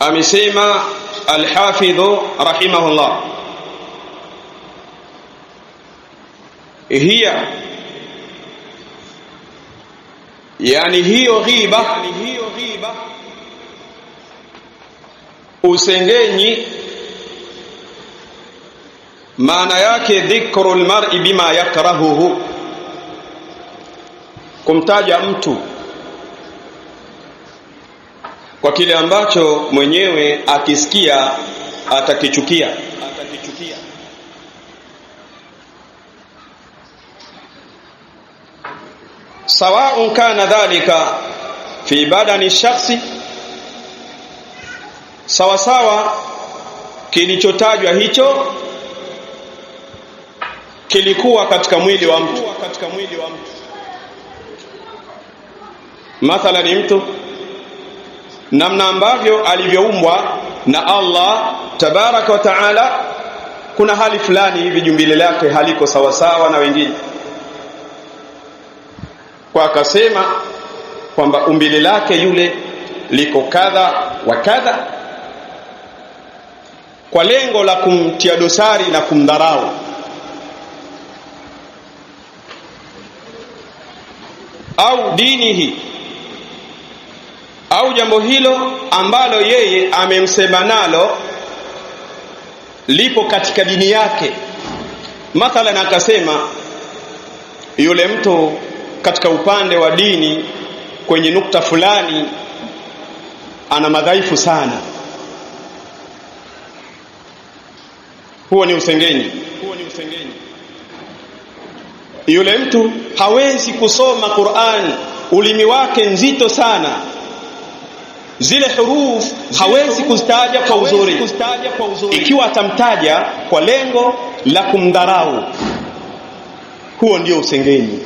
Amesema Alhafidhu rahimahullah, hiya, yani hiyo ghiba, usengenyi, maana yake dhikru lmar'i bima yakrahuhu, kumtaja mtu kwa kile ambacho mwenyewe akisikia atakichukia. Sawaun kana dhalika fi badani shakhsi, sawasawa kilichotajwa hicho kilikuwa katika mwili wa mtu. Mathalan, mtu namna ambavyo alivyoumbwa na Allah tabaraka wa taala, kuna hali fulani hivi jumbile lake haliko sawasawa na wengine, kwa akasema kwamba umbile lake yule liko kadha wa kadha, kwa lengo la kumtia dosari na kumdharau. Au dinihi, au jambo hilo ambalo yeye amemsema nalo lipo katika dini yake. Mathalan, akasema yule mtu katika upande wa dini kwenye nukta fulani ana madhaifu sana. Huo ni usengenyi. Yule mtu hawezi kusoma Qur'an, ulimi wake nzito sana, zile huruf hawezi kuzitaja kwa uzuri. Ikiwa atamtaja kwa lengo la kumdharau, huo ndio usengenyi.